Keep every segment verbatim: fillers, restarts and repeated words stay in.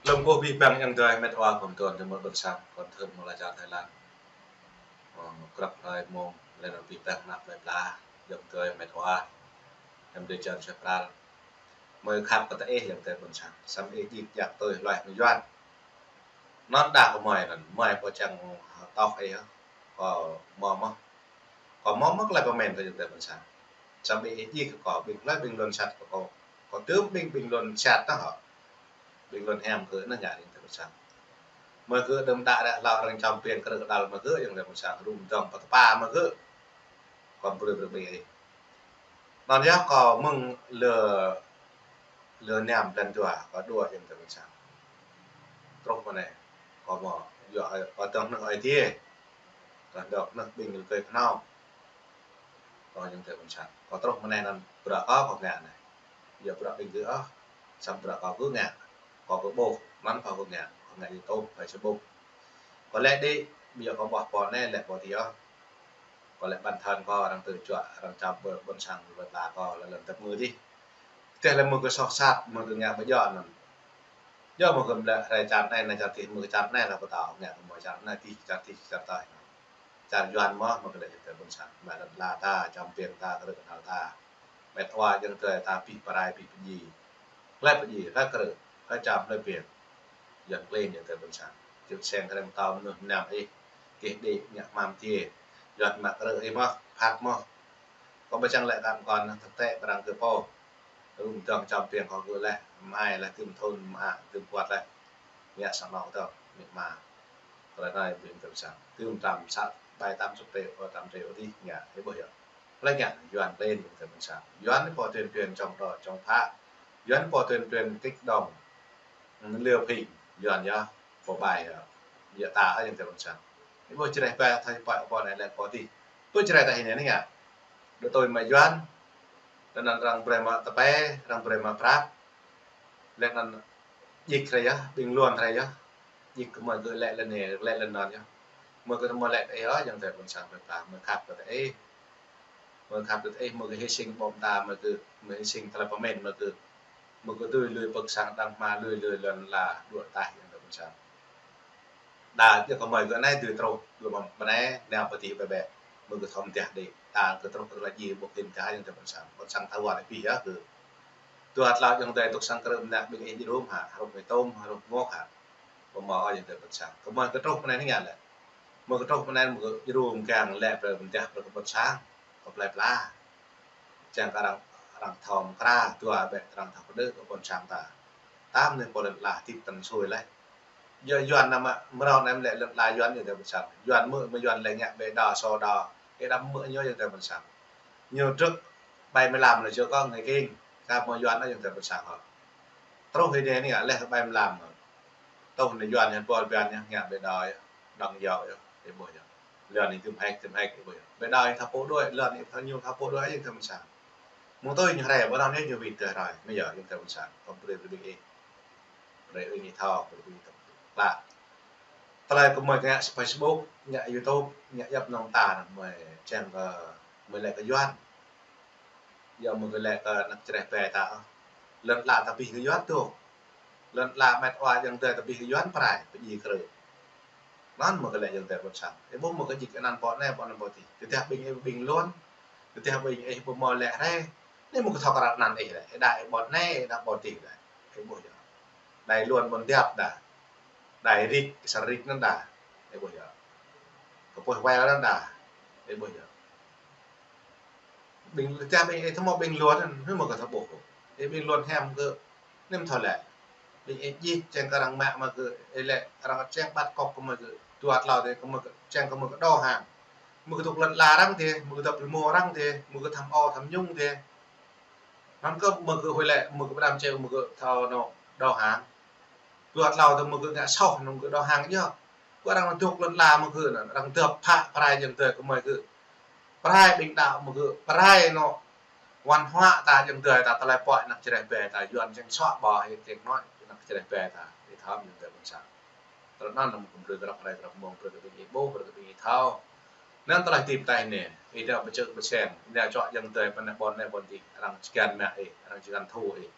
Lŏm kơ abih bang ayŏng adơi met wa, kâo mơ̆n tơ̆n tơmơ̆ ƀôn sang, kâo thâo mơ̆ lĕ čar Thái Lan. Ơ, krăp hrơi mông, lĕ nao abih bang ană plơi pla, ayŏng adơi met wa, ayŏng adơi čar Sêpral. Mơi khăp kơ tơ ih ayŏng adơi ƀôn sang, samơ̆ ih djik djak tui hluai mơyuan. Anŭn đah kơ mơi anŭn, mơi pô čang tŏh ih, kâo mơ̆ mơ̆. Kâo mơ̆ mơ̆ kơ lĕ pơmĭn kơ ayŏng adơi ƀôn sang. Samơ̆ ih djik kơ kâo, ƀing hluai ƀing lŏn sat kơ kâo. Kâo tơm ƀing ƀing lŏn sat tah hŏ. Ƀing lŏn hiam kơ anŭn ngă ayŏng adơi ƀôn sang. Mơi kơ đơ̆m đă đă hlâo arăng čăm piêng krư̆ kơđăl mơi kơ ayŏng adơi ƀôn sang, rŭm dŏng pơtơpa mơi kơ. Kâo brơi brơi ƀing ih. Anŭn yơh kâo mơ̆ng lơ, lơ năm blan dua, kâo dŏ ayŏng adơi ƀôn sang. Truh mơ̆ng anai, kâo mơ̆, yua, kâo dŏ nơ̆ng Ơi Adai. Kâo dŏ nơ̆ng ƀing rơkơi kơnâo. Kâo ayŏng adơi ƀôn sang. Kâo truh mơ̆ng anai anŭn bruă kâo, kâo ngă anai. Yua bruă ƀing gơ̆ ôh, samơ̆ bruă kâo gơ̆ ngă. Kâo gơ̆ ƀuh, anŭn kâo gơ̆ ngă. Kâo ngă YouTube, Facebook. Kâo lĕ đĭ, ƀiă kâo ƀuh pô anai lĕ pô adih ôh. Kâo lĕ bản thân kâo arăng tơčuă, arăng čăm ƀơ ƀôn sang ƀơi pla kâo lĕ lŏn tơp ngư adih. Tơl lĕ mơi kơ soh sat, mơi kơ ngă ƀơi djŏ anŭn. Djŏ mơi kơ mlĕ hrơi čar anai, anai čar adih, mơi kơ čar anai lĕ pơtao, ngă kơ mơi čar anai adih, čar adih, čar tơi. Čar Yuan mơ̆, mơi kơ lĕ ayŏng adơi ƀôn sang. Mă lŏn ala ta, čăm piêng ta, krư̆ kơđăl ta. Met wa ayŏng adơi ta abih pơrai abih pơdjai. Hlơi pơdjai, hlơi krư̆, hlơi čăm, hlơi piêng. Yuan klin ayŏng adơi ƀôn sang. Čư̆ seng krem tao mơnuih mơnam ih. Kih đĭ ngă hmam tiê. Yuan mă krư̆ ih mơ̆, phat mơ̆. Kâo ƀu čang lĕ tam kon, tơ̆ tĕ pơrăng kơ pô. Rŭm dŏng čăm piêng kâo gơ̆ leh, mai leh tơm thun, mă tơm kuat leh. Ngă sang nŏ tơ̆, mĭt ma. Tơlơi anai ƀing ayŏng adơi ƀôn sang. Tơm tam sat, bai tám chục triệu, ơ, tám triệu adih, ngă, ih ƀuh yơh. Hlơi ngă, Yuan klin ayŏng adơi ƀôn sang. Yuan anai pô tuyên truyền chống đối, chống phá. Yuan anai pô tuyên truyền kích động, lừa phỉnh, Yuan yơh, pô bai yơh. Yua ta ayŏng adơi ƀôn sang. Ih ƀuh Jrai bai tha pă pô anai lĕ pô adih. Ƀuh Jrai ta hĭ anai ngă. Dŏ tui mă Yuan. Lĕ anŭn arăng brơi mă tơpai, arăng brơi mă prăk. Lĕ anŭn djik hrơi yơh, ƀing lŏn hrơi yơh. Djik kơ mơi gơ̆ lĕ lŏn anai, lĕ lŏn anŭn yơh. Mơi kơ tơmơi lĕ kơ ih ôh, ayŏng adơi ƀôn sang ƀơi pla, mơi khăp kơ tơ ih. Mơi khăp kơ tơ ih, mơi kơ hy sinh ƀô̆ mơta, mơi kơ, mơi hy sinh tơlơi pơmĭn, mơi kơ, mơi kơ tui lui pơ̆k sang đang hma, lui lui lŏn ala, dŏ ataih ayŏng adơi ƀôn sang. Đa djơ̆ kơ mơi gơ̆ anai tui truh, gơ̆ mă bơnai, nao pơtih bĕ bĕ. Mơi gơ̆ thom tiah đĭ. Ta gơ̆ truh kơ tơlơi djai ƀu kĭn kơ ayŏng adơi ƀôn sang. Ƀôn sang ta wơ̆t abih yơh gơ̆. Dua tlâo ayŏng adơi tŭk sang krư̆ mơnă ƀing ih djru hă, hrup mơi tôm, hrup ngŏk hă. Ƀu mơ̆ ayŏng adơi ƀôn sang. Kơ mơi gơ̆ truh mơnai anai ngă lĕ. Mơi gơ̆ truh mơnai mơi gơ̆ djru mơgang lĕ brơi mơdah brơi kơ ƀôn sang. Kơ plơi pla. Čang kơ arăng, arăng thâo mơkra, dua bĕ arăng thâo pơđơ̆ kơ ƀôn sang ta. Tam anai pô lŏn ala hơdip tơ̆ng sui leh. Yua Yuan anai mă, mrâo anai mă lĕ lŏn ala Yuan ayŏng adơi ƀôn sang. Yuan mơ̆, mơ̆ Yuan lĕ ngă ƀơi đao sô đao. Ih đăm mơ̆ ñu ayŏng adơi ƀôn sang. Ñu trŭk ƀai mlam anai čơ kông ngă king. Kơ mơ̆ Yuan ayŏng adơi ƀôn sang hŏ. Truh hĭ anai ngă leh ƀai mlam. Tơl anai Yuan ñu pôl bian ñu ngă ƀơi đao yơh. Đŏng yâo yơh. Ih ƀuh yơh. Lŏn anai tơm hek, tơm hek, ih ƀuh yơh. Ƀơi đao ñu thâo pô đuaĭ, lŏn anai thâo ñu thâo pô đuaĭ ayŏng adơi ƀôn sang. Mơ̆ng tui ñu hrơi, ƀơi đao anai ñu wĭt tơ hrơi. Mơ̆ yơh ayŏng adơi ƀôn sang. Kâo brơi brơi ƀing ih. Brơi ƀing ih thâo, brơi ƀing ih thâo. Klă. Tơlơi kơ mơi ngă Facebook, ngă YouTube, ngă djŏp nong ta anŭn mơi čang kơ mơi lĕ kơ Yuan. Yua mơi kơ lĕ kơ ană Jrai bai ta. Lŏn ala ta abih kơ Yuan tŭ. Lŏn ala met wa ayŏng adơi ta abih kơ Yuan pơrai, pơdjai krư̆. Anŭn mơi kơ lĕ ayŏng adơi ƀôn sang. Ih ƀuh mơi kơ djik anăn pô anai, pô anăn pô adih. Tơdah ƀing ih ƀing lŏn, tơdah ƀing ih ƀu mơ̆ lĕ hrơi. Anai mơi kơ thâo krăp anăn ih lĕ. Ih đa ih ƀôn anai, ih đa ƀôn adih lĕ. Ih ƀuh yơh. Đa ih lŏn ƀôn djăp đa. Đa ih rik, sa rik anŭn đa. Ih ƀuh yơh. Kơ pôh wai anŭn đa. Ih ƀuh yơh. Ƀing, tơdah ƀing ih tơmâo ƀing lŏn anŭn, anŭn mơi kơ thâo ƀuh. Ih ƀing lŏn hiam kơ, anŭn mơ̆ thâo lĕ. Ƀing ih djik čang kơ arăng mă mơi kơ, ih lĕ arăng čang ƀăt kŏk kơ mơi kơ, dua tlâo tơ kơ mơi kơ, čang kơ mơi kơ đô hang. Mơi kơ tŭk lŏn ala arăng tơ, mơi kơ tŭk rơmô arăng tơ, mơi kơ tham ô tham nhũng tơ. Anŭn kơ mơi kơ huĭ lĕ, mơi kơ pơđăm čeo, mơi kơ thâo anŏ đô hang. Dua tlâo tơ mơi kơ ngă soh, anŭn mơi kơ đô hang yơh. Kơ arăng tŭk lŏn ala mơi kơ anŭn, arăng tơp phă pơrai ayŏng adơi kơ mơi kơ. Pơrai ƀing đaŏ mơi kơ, pơrai anŏ văn hóa ta ayŏng adơi ta tơlơi pơhiăp ană Jrai bai ta Yuan čang soh ƀơi hĭ čang anŏ ană Jrai bai ta. Ih thâo ayŏng adơi ƀôn sang. Tơlơi anŭn mơi kơ brơi krăp hrơi krăp mông brơi kơ ƀing ih ƀuh, brơi kơ ƀing ih thâo. Anŭn tơlơi hơdip ta anai, ih đa pơčơk pơseng, ih đa čŏk ayŏng adơi pơ anai ƀôn anai ƀôn adih, arăng čơkăn mă ih, arăng čơkăn thu ih.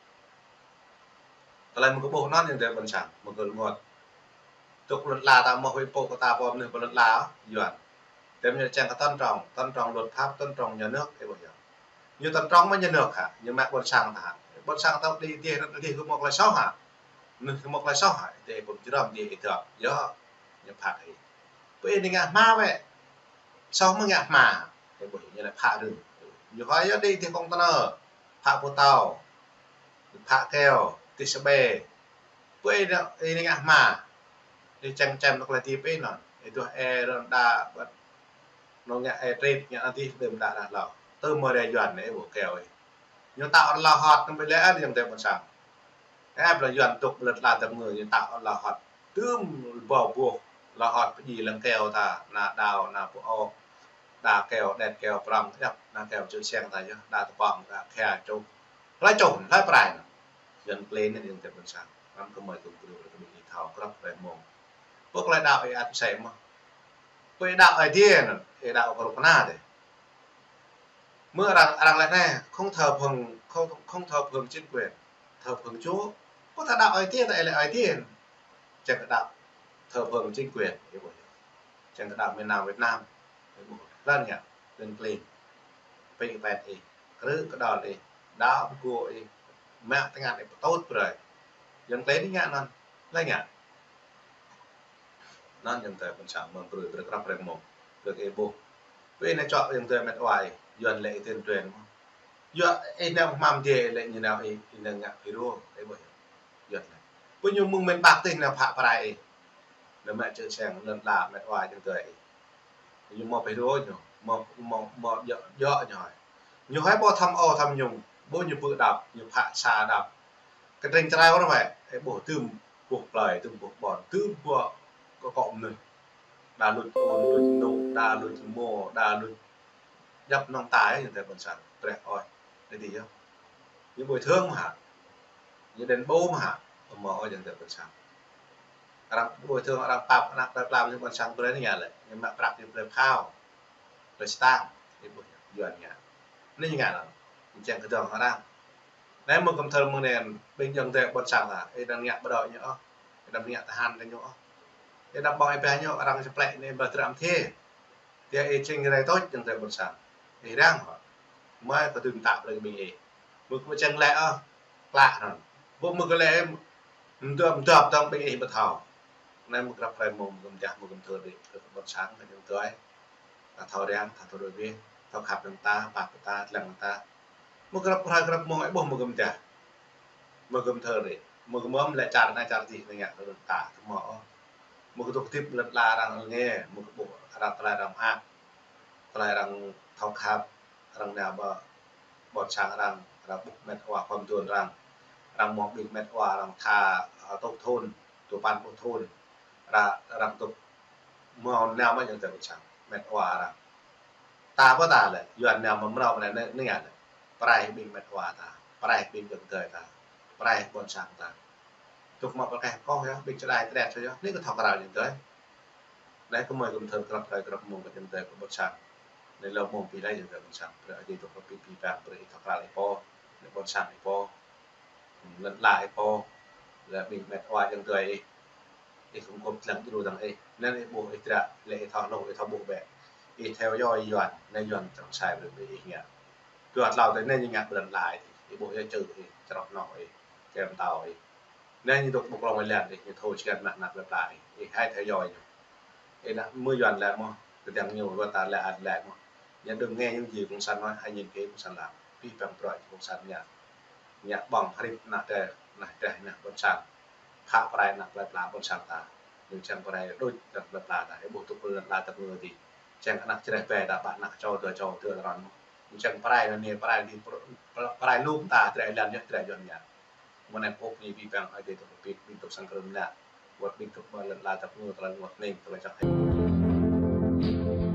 Tơlơi mơ̆ng kơ ƀuh anŭn yơh tơlơi ƀôn sang, mơ̆ng kơ rơngot. Tŭk lŏn ala ta mơ̆ huĭ pô kơ ta pô mơnuih pơ lŏn ala, Yuan. Tơm ñu čang kơ tôn trọng, tôn trọng luật pháp, tôn trọng nhà nước, ih ƀuh yơh. Ñu tôn trọng mơ̆ nhà nước hă, ñu mă ƀôn sang ta hă. Ƀôn sang ta đĭ dih, đĭ dih kơ mơ̆ tơlơi soh hă. Mơnuih kơ mơ̆ tơlơi soh hă, dih pơm jrŏm dih ih dŏ. Yơh, ñu phạt ih. Pơ ih anai ngă hma wơ̆t. Soh mơ̆ ngă hma. Ih ƀuh ñu laĭ phă rơ̆ng. Ñu hơi yơh đĭ dih kông tơnơ. Phă pơtâo. Phă keo. Dih sơbê. Pơ ih anai, ih anai ngă hma. Ih čang čem nŏk lĕ dih pơ ih anŭn. Ih duah ê rơ̆n đa ƀơ̆t. Nŏ ngă ê trip ngă anŭn dih đơ̆m đa đa hlâo. Tơm mơ̆ ră Yuan anai ih ƀuh keo ih. Ñu tao hlâo hŏt nơm ƀơi lĕ ơ, ayŏng adơi ƀôn sang. Ơ, ƀơi Yuan tŭk ƀơi lŏn ala tơm ngư ñu tao hlâo hŏt. Tơm ƀâo ƀuh hlâo hŏt pơjing lăng keo ta, na đao, na pơô, đa keo, đet keo prŏng, yap, na keo čư̆ seng ta yơh, đa tơpŏng, đa khia čuh. Hlơi čuh, hlơi pơrai anŭn. Yuan klin anai ayŏng adơi ƀôn sang. Anăm kơmơi kơmơi kơmơi ih thâo, krăp rai mông. Pơ tơlơi đaŏ ih ăt sĕ mơ̆. Pơ ih đaŏ Ơi Adai anŭn, ih đaŏ kơ rơ̆k kơna dih. Mơ̆ arăng, arăng laĭ anai, không thờ phượng, không, không thờ phượng chính quyền, thờ phượng Chúa. Pơ ta đaŏ Ơi Adai, ta ih laĭ Ơi Adai. Čang kơ đaŏ thờ phượng chính quyền, ih ƀuh. Čang kơ đaŏ miền Nam Việt Nam, ih ƀuh. Lăn ngă, lăn klin. Pĕ pĕt ih, krư̆ kơdŏl ih, đaŏ pơgô ih, mă tơngan ih pơtŭt brơi. Yuan klin ih ngă anŭn, lĕ ngă. Anŭn ayŏng adơi ƀôn sang mơ̆ng brơi brơi krăp rai mông. Brơi ih ƀuh. Pơ ih anai čŏk ayŏng adơi met wa ih, Yuan lĕ ih tin tuyên mơ̆. Yua ih nao hmam dih lĕ ñu nao ih, ih nao ngă phi rô, ih ƀuh. Yuan lĕ. Pơ ñu mơ̆ng miền Bắc tih nao phă pơrai ih. Nao mă čư̆ seng lŏn ala met wa ayŏng adơi ih. Ñu mơ̆ phi rô ñu, mơ̆, mơ̆, mơ̆ djŏ, djŏ ñu hơi. Ñu hơi ƀu thăm ôh thăm nhung, ƀu ñu pơ đăp, ñu phă sa đăp. Kơtring črao ră wơ̆t, ih ƀuh tơm ƀuh plơi, tơm ƀuh ƀon, tơm ƀuh kơ kŏ mơnuih. Đa luč ôn, luč nŭ, đa luč mô, đa luč djăp nŏng tai, ayŏng adơi ƀôn sang, prĕ ôh, đĭ dih yơh. Ñu bồi thường mơ̆ hă? Ñu đền bù mơ̆ hă? Ơ mơ̆ ôh ayŏng adơi ƀôn sang. Arăng bồi thường, arăng pap, ană plơi pla, ñu ƀôn sang brơi anai ngă lĕ, ñu mă prăk ñu plơi phao. Plơi stang, ih ƀuh Yuan ngă. Anai ñu ngă lăm. Ñu čang kơdŏng arăng. Anai mơ̆ gơ̆m thơr mơ̆ng anai, ƀing ayŏng adơi ƀôn sang ta, ih đăm ngă bộ đội ñu ôh, ih đăm ngă tơhan kơ ñu ôh. Ih đăm ƀơ̆ng ih pĕ ñu, arăng čơplĕ anai ƀơi drăm thê. Tia ih čing rai tôč ayŏng adơi ƀôn sang. Ih răng hŏ. Mơi kơ tŭ mơtă brơi ƀing ih. Mơ̆ kơ čang lĕ ôh, klă anŭn. Ƀu mơ̆ kơ lĕ, mdŏp, mdŏp tơ̆ng ƀing ih ƀu thâo. Anai mơ̆ krăp rai mông mơ̆ gơ̆m jah mơ̆ gơ̆m thơr đĭ kơ ƀôn sang kơ ayŏng adơi. Ta thâo răng, ta thâo đuaĭ bĕ, thâo khăp lăng ta, pap ta, lăng ta. Mơ̆ krăp rai krăp mông ih ƀuh mơ̆ gơ̆m jah. Mơ̆ gơ̆m thơr đĭ, mơ̆ gơ̆m mơ̆m lĕ čar anai čar dih anai ngă kơ lŏn ta, tơmơ̆ ôh. Mơ̆ kơ tŭk tip lŏn ala arăng lăng, mơ̆ kơ ƀuh arăng tơlơi arăng mơak, tơlơi arăng thâo khăp, arăng nao ƀơi ƀôn sang arăng, arăng ƀuh met wa khŏm dŏn arăng, arăng mơ̆ ƀing met wa arăng tha, ơ, tŭk thun, dua păn pluh thun, arăng, arăng tŭk mơ̆ nao mơ̆ ayŏng adơi ƀôn sang, met wa arăng. Ta pơ ta lĕ, Yuan nao mơ̆ mrâo mơ̆ anai, anai ngă lĕ. Pơrai ƀing met wa ta, pơrai ƀing ayŏng adơi ta, pơrai ƀôn sang ta. Tŭk mă pơkeh kŏh yơh, ƀing čơđai tret yơh, anai kơ thâo krao ayŏng adơi. Anai kơ mơi gơ̆m thơr krăp rai krăp mông kơ ayŏng adơi kơ ƀôn sang. Anai lơ mông pĭ lĕ ayŏng adơi ƀôn sang, brơi Ơi Adai tŭk pơpĭ pĭ păng, brơi ih thâo krao ih pô, anai ƀôn sang ih pô. Lŏn ala ih pô, lĕ ƀing met wa ayŏng adơi ih. Ih khŏm kŏp lăng djru dăng ih. Anŭn ih ƀuh ih dră, lĕ ih thâo hluh, ih thâo ƀuh bĕ. Ih theo dõi Yuan, anai Yuan čang sai brơi ƀing ih ngă. Dua tlâo tơl anai ñu ngă ƀơi lŏn ala ih, ih ƀuh yơh čư̆ ih, čroh noh ih, kem tâo ih. Anai ñu dŏ ƀơi klông ih lĕ ih, ñu thâo čơkăn mă ană plơi pla ih, ih hai theo dõi ñu. Ih ană mơ̆ Yuan lĕ mơ̆, kơdăng ñu, rơta lĕ ăt lĕ mơ̆. Ñu đơ̆ng ngă ñu jing cộng sản nói, hai nghìn kế cộng sản làm. Pĭ păng bruă cộng sản ngă. Ngă ƀơ̆ng hrip ană teh, ană teh, ană ƀôn sang. Khă pơrai ană plơi pla ƀôn sang ta. Ñu čang pơrai đôč ană plơi pla ta. Ih ƀuh tŭk lŏn ala tơpơ̆ng dih. Čang ană čreh ƀe ta ƀă ană čô dua čô dua tơrăn mơ̆. Ñu čang pơrai anai pơrai dih pơ-, pơ-, pơrai lŏm ta, drơi lăn yơh, drơi Yuan ngă. Mơ̆ anai pŏk ñu pĭ păng Ơi Adai tŭk pĭ, ƀing tŭk sang krưm ngă. Wơ̆t ƀing tŭk ƀơi lŏn ala tơpơ̆ng tơlơi ngă anai, tơlơi čang hĭ.